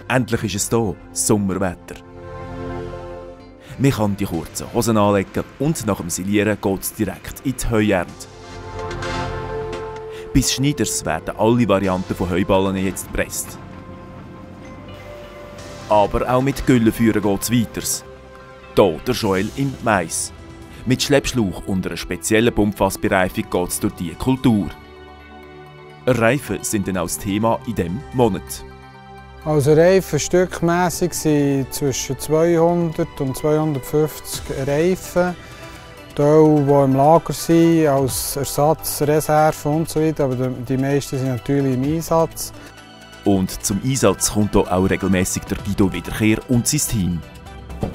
Endlich ist es hier, Sommerwetter. Man kann die kurzen Hosen anlegen und nach dem Silieren geht es direkt in die Heuernte. Bis Schneiders werden alle Varianten von Heuballen jetzt gepresst. Aber auch mit Güllenführen geht es weiter. Hier der Joel im Mais. Mit Schleppschlauch und einer speziellen Pumpfassbereifung geht es durch diese Kultur. Reifen sind dann auch das Thema in diesem Monat. Also Reifen stückmässig sind zwischen 200 und 250 Reifen, die im Lager sind, als Ersatz, Reserve und so weiter, aber die meisten sind natürlich im Einsatz. Und zum Einsatz kommt hier auch regelmässig der Guido Wiederkehr und sein Team.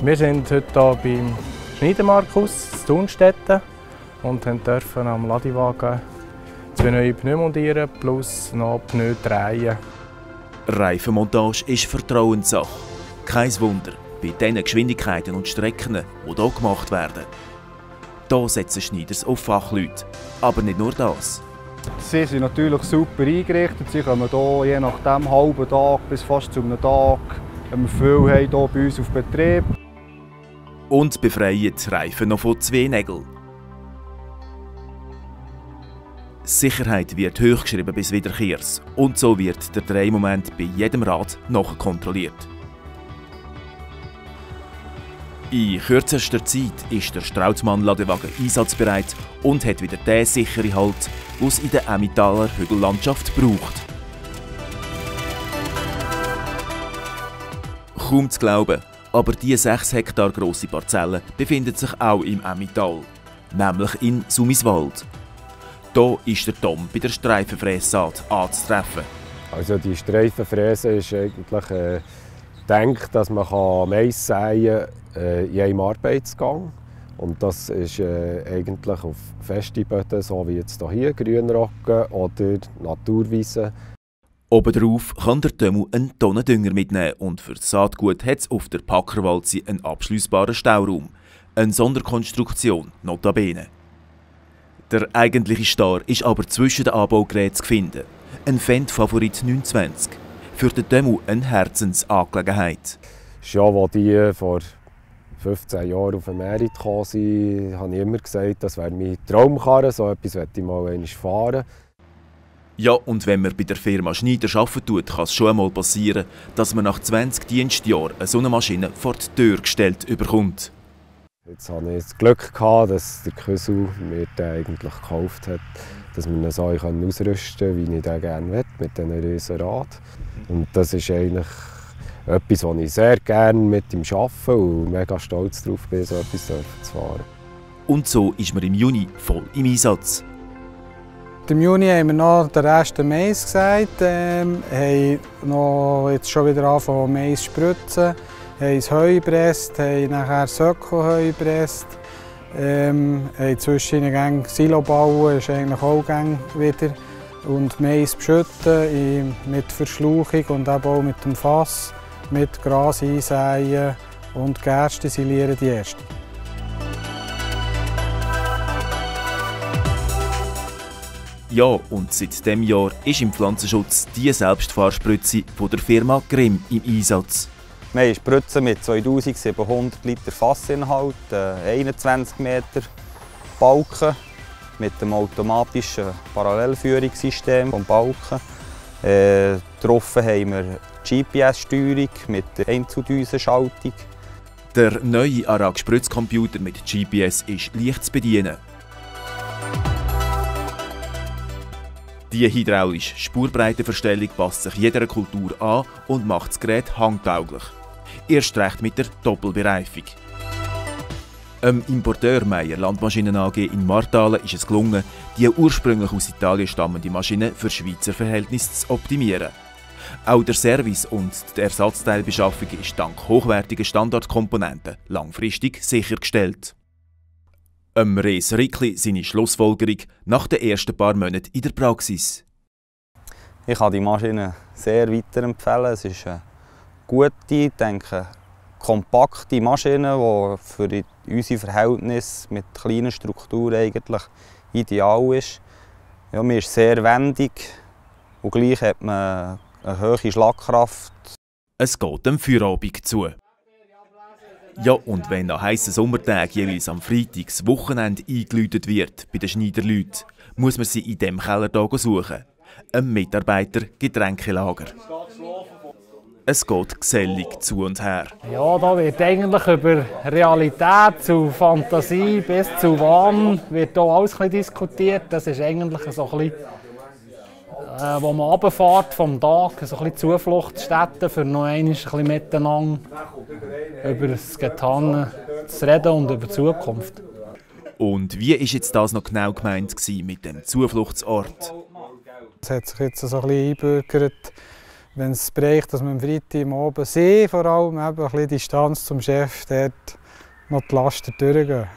Wir sind heute hier beim Schneidermarkus in Thunstetten und dürfen am Ladiwagen 2 neue Pneu montieren plus noch Pneu drehen. Reifenmontage ist Vertrauenssache. Kein Wunder bei den Geschwindigkeiten und Strecken, die hier gemacht werden. Hier setzen Schneiders auf Fachleute. Aber nicht nur das. Sie sind natürlich super eingerichtet. Sie kommen hier je nach dem halben Tag bis fast zu einem Tag, wenn wir viel haben, hier bei uns auf Betrieb. Und befreien die Reifen noch von 2 Nägeln. Sicherheit wird hochgeschrieben bis Wiederkehrs und so wird der Drehmoment bei jedem Rad nachkontrolliert. In kürzester Zeit ist der Strautzmann-Ladewagen einsatzbereit und hat wieder den sicheren Halt, den es in der Emmentaler Hügellandschaft braucht. Kaum zu glauben, aber diese 6 Hektar grosse Parzelle befindet sich auch im Emmental, nämlich in Sumiswald. Hier ist der Tom bei der Streifenfrässaat anzutreffen. Also die Streifenfräse ist eigentlich gedacht, dass man Mais säen kann in einem Arbeitsgang. Und das ist eigentlich auf feste Böden, so wie jetzt hier Grünrocken oder Naturwiesen. Obendrauf kann der Tömu einen Tonnen Dünger mitnehmen und für das Saatgut hat es auf der Packerwalze einen abschliessbaren Stauraum. Eine Sonderkonstruktion, notabene. Der eigentliche Star ist aber zwischen den Anbaugeräten zu finden. Ein Fendt Favorit 29. Für den Tömu eine Herzensangelegenheit. Ja, als die vor 15 Jahren auf den Merit gekommen sind, habe ich immer gesagt, das wäre mein Traumkarre, so etwas möchte ich mal einmal fahren. Ja, und wenn man bei der Firma Schneider arbeiten tut, kann es schon einmal passieren, dass man nach 20 Dienstjahren so eine Maschine vor die Tür gestellt bekommt. Jetzt hatte ich das Glück gehabt, dass der Küssel mir den eigentlich gekauft hat, dass wir ihn so ausrüsten können, wie ich den gerne will, mit diesem riesen Rad. Und das ist eigentlich etwas, was ich sehr gerne mit ihm arbeite und mega stolz darauf bin, so etwas zu fahren. Und so ist man im Juni voll im Einsatz. Im Juni haben wir noch den ersten Mais gesät, haben noch jetzt schon wieder angefangen Mais zu spritzen, haben das Heu gepresst, haben nachher Söcko-Heu gepresst, haben zwischen Silo bauen, ist eigentlich auch wieder. Und Mais beschütten mit Verschlauchung und eben auch mit dem Fass, mit Gras einsäen und Gerste silieren die erste. Ja, und seit diesem Jahr ist im Pflanzenschutz die Selbstfahrspritze von der Firma Grimm im Einsatz. Wir haben Spritzen mit 2700 Liter Fassinhalt, 21 Meter Balken mit dem automatischen Parallelführungssystem vom Balken. Drauf haben wir GPS-Steuerung mit der Einzeldüsenschaltung. Der neue Arag-Spritzcomputer mit GPS ist leicht zu bedienen. Die hydraulische Spurbreitenverstellung passt sich jeder Kultur an und macht das Gerät hangtauglich. Erst recht mit der Doppelbereifung. Dem Importeur Meyer Landmaschinen AG in Martalen ist es gelungen, die ursprünglich aus Italien stammende Maschine für Schweizer Verhältnisse zu optimieren. Auch der Service und die Ersatzteilbeschaffung ist dank hochwertiger Standardkomponenten langfristig sichergestellt. Res Rickli seine Schlussfolgerung nach den ersten paar Monaten in der Praxis. Ich kann die Maschine sehr weiterempfehlen. Es ist eine gute, denke, kompakte Maschine, die für unsere Verhältnisse mit kleinen Strukturen eigentlich ideal ist. Ja, man ist sehr wendig und gleich hat man eine hohe Schlagkraft. Es geht dem Feierabend zu. Ja, und wenn an heissen Sommertagen jeweils am Freitag das Wochenende eingeläutet wird bei den Schneiderleuten, muss man sie in diesem Keller suchen. Ein Mitarbeiter-Getränkelager. Es geht gesellig zu und her. Ja, da wird eigentlich über Realität zu Fantasie bis zu Wahn wird da alles ein bisschen diskutiert. Das ist eigentlich so ein bisschen, wo man runterfährt vom Tag, so ein bisschen Zufluchtsstätte für noch einmal ein bisschen miteinander über das Getane zu reden und über die Zukunft. Und wie war jetzt das noch genau gemeint mit dem Zufluchtsort? Es hat sich jetzt so ein bisschen eingebürgert, wenn es bricht, dass man am Freitag oben See vor allem eben ein bisschen Distanz zum Chef, dort noch die Lasten durchgehen.